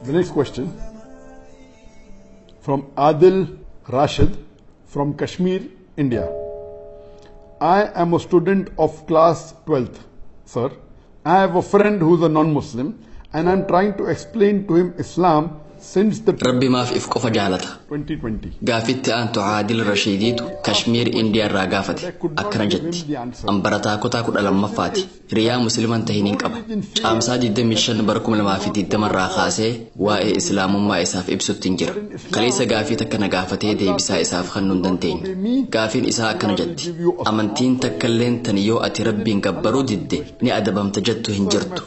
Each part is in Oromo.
The next question from Adil Rashid from Kashmir, India. I am a student of class 12th, sir. I have a friend who is a non-Muslim and I am trying to explain to him Islam since the Rabbi maaf if qofa jaalata? 2020. Gaafitti aantu Caadil Rashiidiitu Kashmiir Indiyaa irraa gaafate. Akkana jetti. An barataa kutaa 12ffaati. Hiriyaa Musliman tahin hin qaba. Caamsaa 25 bara 2020 irraa kaasee waa'ee Islaamummaa isaaf ibsutti hin jira. Kaleessa gaafii takka na gaafatee deebisaa isaaf kennuu hin dandeenye. Gaafiin isaa akkana jetti. Amantiin takkalleen tan yoo ati Rabbiin gabbaruu didde ni adabamta jettu hin jirtu.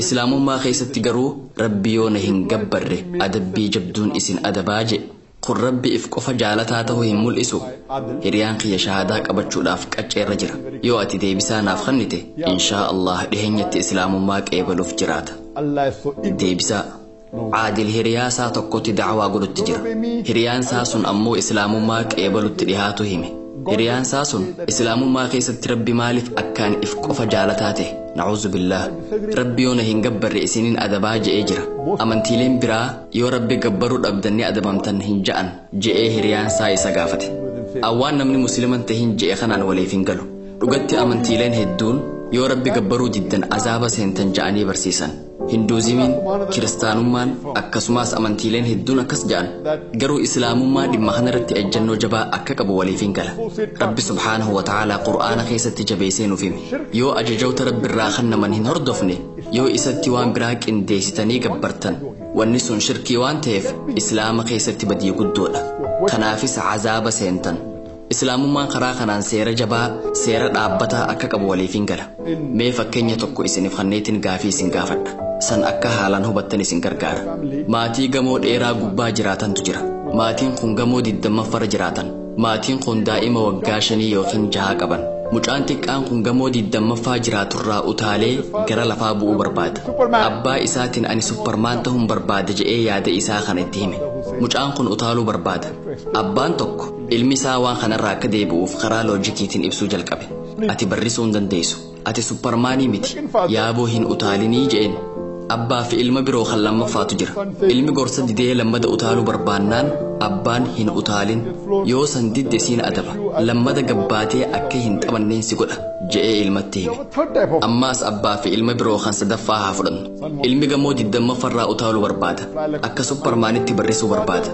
Islaamummaa keessatti garuu Rabbi yoo na hin gabbarre adabbii jabduun isin adabaa jedhe. Kun Rabbi if qofa jaalataa ta'uu hin mul'isu. Hiriyaan kiyya shahaadaa qabachuudhaaf qacceerra jira. Yoo ati deebisaa naaf kennite, inshaa Allah dhiheenyatti Islaamummaa qeebaluuf jiraata. Allah is so equal. Deebisaa. Caadil hiriyaa isaa tokkotti da'awaa godhutti jira. Hiriyaan isaa sun ammoo Islaamummaa qeebalutti dhihaatu hime. Hiriyaan isaa sun Islaamummaa keessatti Rabbi maaliif akkaan if qofa jaalataa ta'e? Na'uuzu billaah. Rabbi yoo na hin gabbarre isiniin adabaa je'ee jira. Amantiileen biraa yoo Rabbi gabbaruu dhabdan ni adabamtan hin ja'an je'ee hiriyaan isaa isa gaafate. Awwaan namni Musliman tahin je'e kanaan waliif hin galu. Dhugatti amantiileen hedduun yoo Rabbi gabbaruu diddan azaaba seentan ja'anii barsiisan. Hinduuzimiin, Kiristaanummaan, akkasumas amantiileen hedduun akkas ja'an. Garuu Islaamummaa dhimma kanarratti ejjennoo jabaa akka qabu waliif hin gala. Rabbi subhaanahu wa ta'aalaa Qur'aana keessatti jabeessee nuuf hime. Yoo ajajoota Rabbi irraa kennaman hin hordofne, yoo isatti waan biraa qindeessitanii gabbartan, wanni sun shirkii waan ta'eef Islaama keessatti badii guddoodha. Kanaafis azaaba seentan. Islaamummaan karaa kanaan seera jabaa, seera dhaabbataa akka qabu waliif hin gala. Mee fakkeenya tokko isiniif kenneetiin gaafii isin gaafadha. San akka haalaan hubattan isin gargaara. Maatii gamoo dheeraa gubbaa jiraatantu jira. Maatiin kun gamoo 20ffarra jiraatan. Maatiin kun daa'ima waggaa 5 yookiin 6 qaban. Mucaan xiqqaan kun gamoo 20ffaa jiraaturraa utaalee gara lafaa bu'uu barbaada. Abbaa isaatiin ani supparmaan ta'uun barbaada je'ee yaada isaa kana itti hime. Mucaan kun utaaluu barbaada. Abbaan tokko ilmi isaa waan kanarraa akka deebi'uuf karaa loojikiitiin ibsuu jalqabe. Ati barrisuu hin dandeessu. Ati supparmaanii miti. Yaaboo hin utaalinii je'een. Abbaa fi ilma biroo kan lammaffaatu jira. Ilmi gorsa didee lammada utaaluu barbaannaan abbaan hin utaalin. Yoo san didde siin adaba. Lammada gabbaatee akka hin taphanneen si godha je'ee ilmatti hime. Third type of Ammaas abbaa fi ilma biroo kan sadaffaa haa fudhannu. Ilmi gamoo 20ffarraa utaaluu barbaada. Akka supparmaanitti barrisuu barbaada.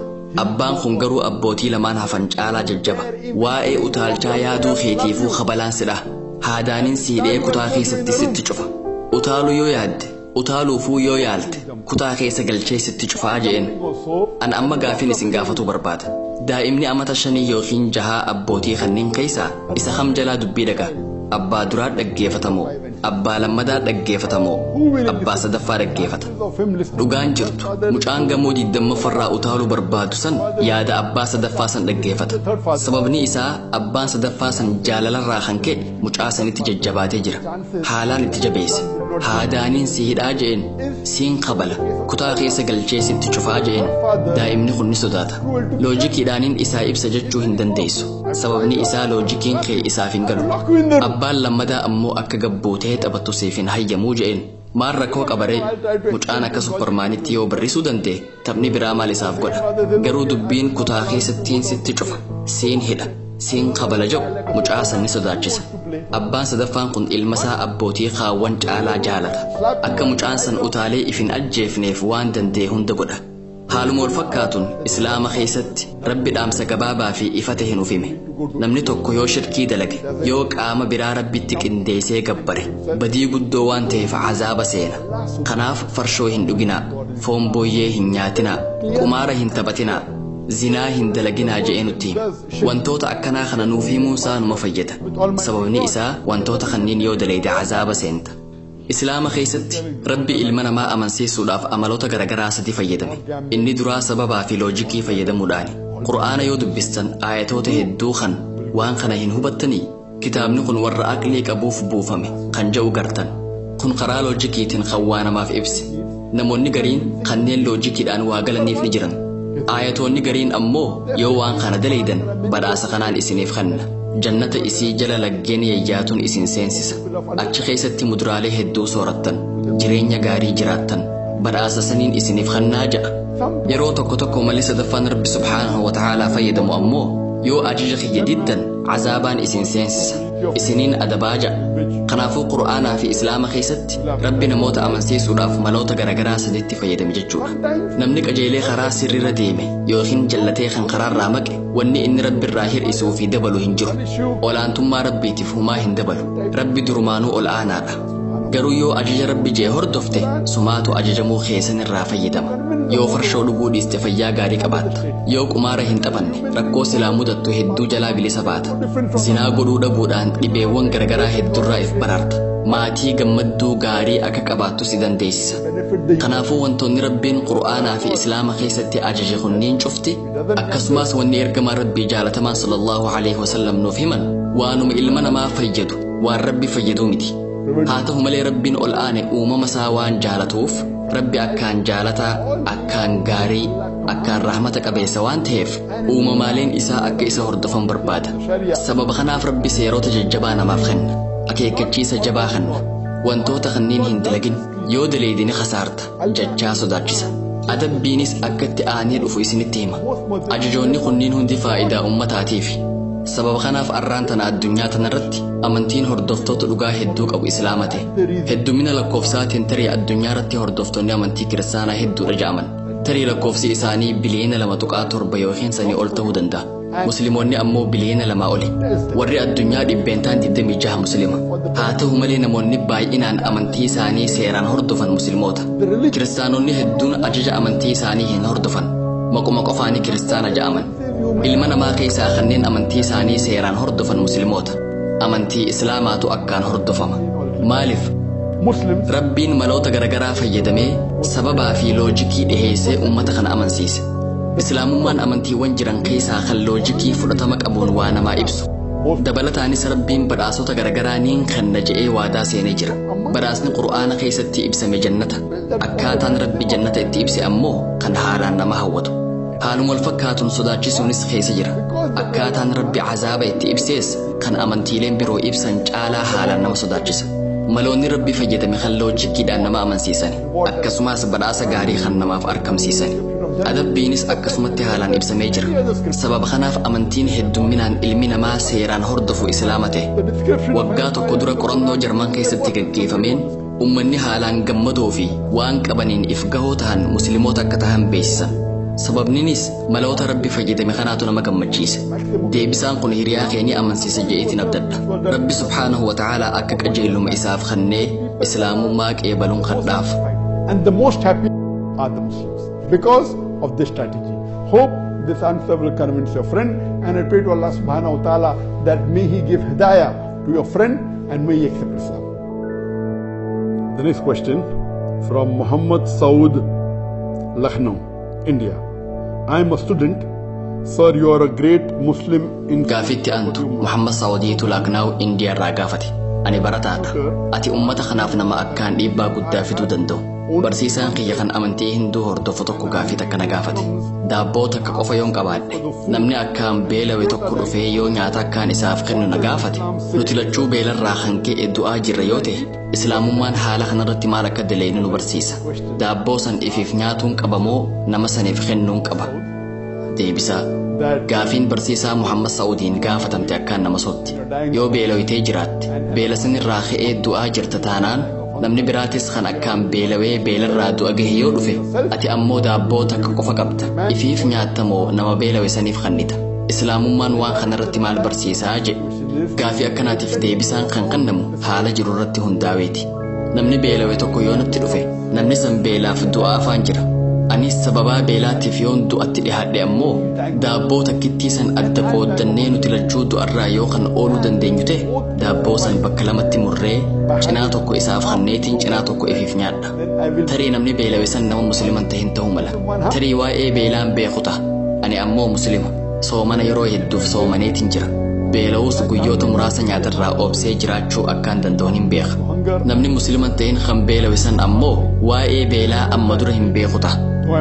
Abbaan kun garuu abbootii lamaan hafan caalaa jajjaba. Waa'ee utaalchaa yaaduu keetiifuu kabalaan sidha. Haadaaniin siidhee kutaa keessatti sitti cufa. Utaaluu yoo yaadde, utaaluufuu yoo yaalte, kutaa keessa galchee sitti cufaa je'een. An amma gaafiin isin gaafatuu barbaada. Daa'imni amata 5 yookiin 6 abbootii kanneen keessaa isa kam jalaa dubbii dhagaa? Abbaa duraa dhaggeeffatamoo? Abbaa lammadaa dhaggeeffatamoo? Abbaa sadaffaa dhaggeeffata? Dhugaan jirtu mucaan gamoo 20ffarraa utaaluu barbaadu san yaada abbaa sadaffaa san dhaggeeffata. Sababni isaa abbaan sadaffaa san jaalalarraa kan ka'e mucaa sanitti jajjabaatee jira. Haalaan itti jabeesse. Haadaaniin si hidhaa je'een, siin kabala, kutaa keessa galchee sitti cufaa je'een. Daa'imni kun ni sodaata. Loojikiidhaaniin isaa ibsa jechuu hin dandeessu. Sababni isaa loojikiin kee isaaf hin galu. Abbaan lammadaa ammoo akka gabbuutee taphattu siif hin hayyamuu je'een. Maal rakkoo qabaree? Mucaan akka supparmaanitti yoo barrisuu danda'e taphni biraa maal isaaf godha? Garuu dubbiin kutaa keessattiin sitti cufa, siin hidha, siin kabala jedhu mucaa san ni sodaachisa. Abbaan sadaffaan kun ilma isaa abbootii kaawwan caalaa jaalata. Akka mucaan san utaalee if hin ajjeefneef waan danda'e hunda godha. Haaluma wal fakkaatuun Islaama keessatti Rabbi dhaamsa gabaabaa fi ifa ta'e nuuf hime. Namni tokko yoo shirkii dalage, yoo qaama biraa Rabbitti qindeessee gabbare, badii guddoo waan ta'eef azaaba seena. Kanaaf farshoo hin dhuginaa, foon booyyee hin nyaatinaa, qumaara hin taphatinaa, zinaa hin dalaginaa je'ee nutti hime. Wantoota akkanaa kana nuuf himuun isaa numa fayyada. Sababni isaa wantoota kanneen yoo dalayde azaaba seenta. Islaama keessatti Rabbi ilma namaa amansiisuudhaaf amaloota garaagaraa sadi fayyadame. Inni duraa sababaa fi loojikii fayyadamuudhaani. Qur'aana yoo dubbistan aayatoota hedduu kan waan kana hin hubattanii kitaabni kun warra aqlii qabuuf buufame kan jedhu gartan. Kun karaa loojikiitiin kan waa namaaf ibse. Namoonni gariin kanneen loojikiidhaan waa galaniif ni jiran. Aayatoonni gariin ammoo yoo waan kana dalaydan badhaasa kanaan isiniif kenna. Jannata isii jala laggeen yayyaatuun isin seensisa. Achi keessatti muduraalee hedduu soorattan, jireenya gaarii jiraattan. Badhaasa saniin isiniif kennaa ja'a. Yeroo tokko tokko malli sadaffaan Rabbi subhaanahu wa ta'aalaa fayyadamu ammoo yoo ajaja kiyya diddan azaabaan isin seensisa. Isiniin adabaa ja'a. Kanaafuu Qur'aanaa fi Islaama keessatti Rabbi namoota amansiisuudhaaf maloota garaagaraa sadiitti fayyadame jechuudha. Namni qajeelee karaa sirriirra deeme yookiin jallatee kan karaarraa maqe wanni inni Rabbi irraa hir'isuu fi dabalu hin jiru. Olaantummaa Rabbiitiif humaa hin dabalu. Rabbi durumaanuu ol aanaadha. Garuu yoo ajaja Rabbi jee hordofte sumaatu ajajamuu keessan irraa fayyadama. Yoo farshoo dhuguu dhiiste fayyaa gaarii qabaatta. Yoo qumaara hin taphanne rakkoo silaa mudattu hedduu jalaa bilisa baata. Zinaa godhuu dhabuudhaan dhibeewwan garagaraa hedduurraa if baraarta. Maatii gammadduu gaarii akka qabaattu si dandeessisa. Kanaafuu wantoonni Rabbiin Qur'aanaa fi Islaama keessatti ajaje kunniin cufti akkasumas wanni ergamaa Rabbii jaalatamaan sallallahu alaihi wasallam nuuf himan waanuma ilma namaa fayyadu waan Rabbi fayyaduu miti. Haa ta'u malee Rabbiin ol aane uumama isaa waan jaalatuuf Rabbi akkaan jaalataa, akkaan gaarii, akkaan rahmata qabeessa waan ta'eef uumamaaleen isaa akka isa hordofan barbaada. Sababa kanaaf Rabbi seerota jajjabaa namaaf kenna. Akeekkachiisa jabaa kenna. Wantoota kanneen hin dalagin yoo daleeyde ni khasaarta jechaa sodaachisa. Adabbiinis akka itti aanee dhufu isinitti hima. Ajajoonni kunniin hundi faayidaa uummataatiifi. Sababa kanaaf arraan tana addunyaa tanarratti amantiin hordoftoota dhugaa hedduu qabu Islaama ta'e. Heddumina lakkoofsaatiin tarii addunyaa irratti hordoftoonni amantii kiristaanaa hedduudha ja'aman. Tarii lakkoofsi isaanii biliyoona 2.7 yookiin sanii ol ta'uu danda'a. Musliimoonni ammoo biliyoona 2 oli. Warri addunyaa 26% Muslima. Haa ta'u malee namoonni baay'inaan amantii isaanii seeraan hordofan Musliimoota. Kiristaanonni hedduun ajaja amantii isaanii hin hordofan. Maquma qofaanii kiristaana ja'aman. Ilma namaa keessaa kanneen amantii isaanii seeraan hordofan Musliimoota. Amantii Islaamaatu akkaan hordofama. Maaliif? Muslims Rabbiin maloota garagaraa fayyadamee sababaa fi loojikii dhiheessee uummata kana amansiise. Islaamummaan amantiiwwan jiran keessaa kan loojikii fudhatama qabuun waa namaa ibsu. Dabalataanis Rabbiin badhaasota garagaraa niin kenna je'ee waadaa seenee jira. Badhaasni Qur'aana keessatti ibsame jannata. Akkaataan Rabbi jannata itti ibse ammoo kan haalaan nama hawwatu. Haaluma wal fakkaatuun sodaachisuunis keessa jira. Akkaataan Rabbi azaaba itti ibsees kan amantiileen biroo ibsan caalaa haalaan nama sodaachisa. Maloonni Rabbi fayyadame kan loojikiidhaan nama amansiisan, akkasumas badhaasa gaarii kan namaaf argamsiisan. Adabbiinis akkasumatti haalaan ibsamee jira. Sababa kanaaf amantiin heddumminaan ilmi namaa seeraan hordofu Islaama ta'e. Waggaa tokko dura qorannoo Jarman keessatti gaggeeffameen ummanni haalaan gammadoo fi waan qabaniin if gahoo tahan Musliimoota akka tahan beeksisan. Sababninis maloota Rabbi fayyadame kanaatu nama gammachiise. Deebisaan kun hiriyaa kee ni amansiisa je'eetiin abdadha. Rabbi subhaanahu wa ta'aalaa akka qajeeluma isaaf kennee Islaamummaa qeebaluun kadhaaf. And the most happy are the Muslims because of this strategy. Hope this answer will convince your friend, and I pray to Allah subhanahu wa ta'ala that may He give hidayah to your friend and may he accept Islam. The next question from Muhammad Saud, Lucknow, India. I am a student. Sir, you are a great Muslim in Gaafitti aantu Muhammad Saawudiitu Laaknaaw Indiyaa irraa gaafate. Ani barataadha. Ati ummata kanaaf nama akkaan dhiibbaa guddaa fiduu danda'u. Barsiisaan kiyya kan amantii Hinduu hordofu tokko gaafii takka na gaafate. Daabboo takka qofa yoon qabaadhe, namni akkaan beelawe tokko dhufee yoo nyaata akkaan isaaf kennu na gaafate, nuti lachuu beelarraa kan ka'e du'aa jirra yoo ta'e, Islaamummaan haala kanarratti maal akka daleenu nu barsiisa. Daabboo san ifiif nyaatuun qaba moo nama saniif kennuun qaba? Deebisaa. Gaafiin barsiisaa Muhammad Saa'udiin gaafatamte akkaan nama sotti. Yoo beelawitee jiraatte, beela sanirraa ka'ee du'aa jirta taanaan, namni biraatis kan akkaan beelawee beelarraa du'a gahe yoo dhufe, ati ammoo daabboo takka qofa qabda. Ifiif nyaatta moo nama beelawe saniif kennita? Islaamummaan waan kanarratti maal barsiisaa jedhe. Gaafii akkanaatiif deebisaan kan kennamu haala jiru irratti hundaa'eeti. Namni beelawe tokko yoo natti dhufe, namni san beelaaf du'a afaan jira. Anis sababaa beelaatiif yoon du'atti dhihaadhe ammoo daabboo takkittii san adda qooddannee nuti lachuu du'arraa yoo kan ooluu dandeenyu ta'e, daabboo san bakka lamatti murree cinaa tokko isaaf kenneetiin cinaa tokko ifiif nyaadha. Tarii namni beelawe san nama Musliman ta'in ta'uu mala. Tarii waa'ee beelaan beeku ta'a. Ani ammoo Muslima. Soomana yeroo hedduuf soomaneetiin jira. Beela'uus guyyoota muraasa nyaatarraa obsee jiraachuu akkaan danda'uun hin beeka. Namni Musliman ta'in kan beelawe san ammoo waa'ee beelaa amma dura hin beeku ta'a.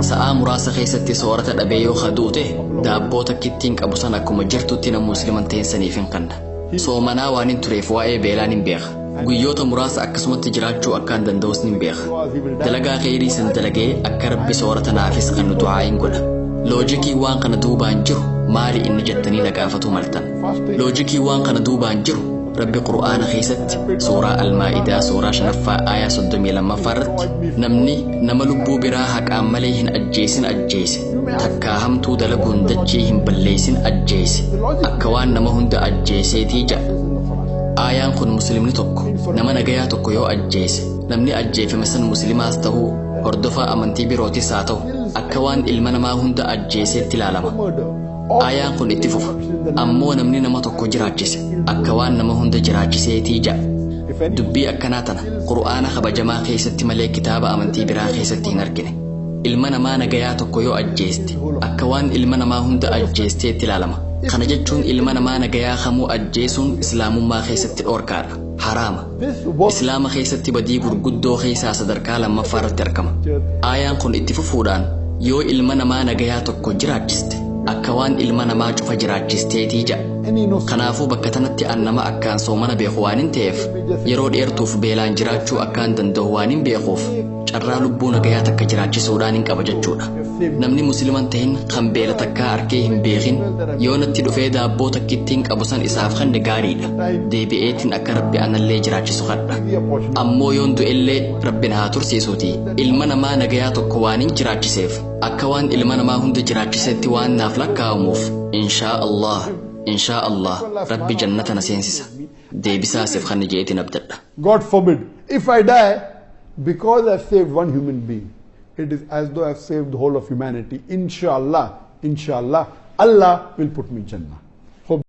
Sa'aa muraasa keessatti soorata dhabee yoo kaduu ta'e, daabboo takkittiin qabu san akkuma jirtutti nama Musliman ta'in saniif hin kenna. Soomanaa waan hin tureef waa'ee beelaan hin beeka. Guyyoota muraasa akkasumatti jiraachuu akkaan danda'us nin beeka. Dalagaa kheyrii san dalagee akka Rabbi soorata naafis kan du'aayin godha. Loojikii waan kana duubaan jiru maali inni jettanii na gaafatuu maltan. Loojikii waan kana duubaan jiru, Rabbi Qur'aana keessatti suuraa Almaa'idaa suuraa 5ffaa aayaa 32ffaa irratti, namni nama lubbuu biraa haqaan malee hin ajjeesin ajjeese, takkaa hamtuu dalaguun dachii hin balleeysin ajjeese, akka waan nama hunda ajjeeseetii ja'a. Aayaan kun muslimni tokko nama nagayaa tokko yoo ajjeese, namni ajjeefame san muslimaas ta'uu hordofaa amantii birootis haa ta'u, akka waan ilma namaa hunda ajjeeseetti ilaalama. Aayaan kun itti fufa. Ammoo namni nama tokko jiraachise akka waan nama hunda jiraachiseetii ja'a. Dubbii akkanaa tana Qur'aana kabajamaa keessatti malee kitaaba amantii biraa keessatti hin argine. Ilma namaa nagayaa tokko yoo ajjeeste akka waan ilma namaa hunda ajjeesteetti ilaalama. Kana jechuun ilma namaa nagayaa kamuu ajjeesuun islaamummaa keessatti dhoorkaadha. Haraama. Islaama keessatti badii gurguddoo keessaa sadarkaa lammaffaa irratti argama. Aayaan kun itti fufuudhaan, yoo ilma namaa nagayaa tokko jiraachiste akka waan ilma namaa cufa jiraachisteetii ja'a. Kanaafuu bakka tanatti an nama akkaan soomana beeku waan hin ta'eef, yeroo dheertuuf beelaan jiraachuu akkaan danda'u waan hin beekuuf, carraa lubbuu nagayaa takka jiraachisuudhaan hin qaba jechuudha. Namni musliman tahin kan beela takkaa arkee hin beekin yoo natti dhufee daabboo takkittiin qabu san isaaf kanne gaariidha. Deebi'eetiin akka Rabbi anallee jiraachisu kadha. Ammoo yoon du'ellee Rabbi na haa tursiisuuti. Ilma namaa nagayaa tokko waan hin jiraachiseef akka waan ilma namaa hunda jiraachisetti waan naaf lakkaa'amuuf, inshaa Allah, inshaa Allah, Rabbi jannata na seensisa. Deebisaa siif kan jeetiin abdadha. God forbid, if I die, because I've saved one human being, it is as though I've saved the whole of humanity. Inshallah, inshallah, Allah will put me in Jannah.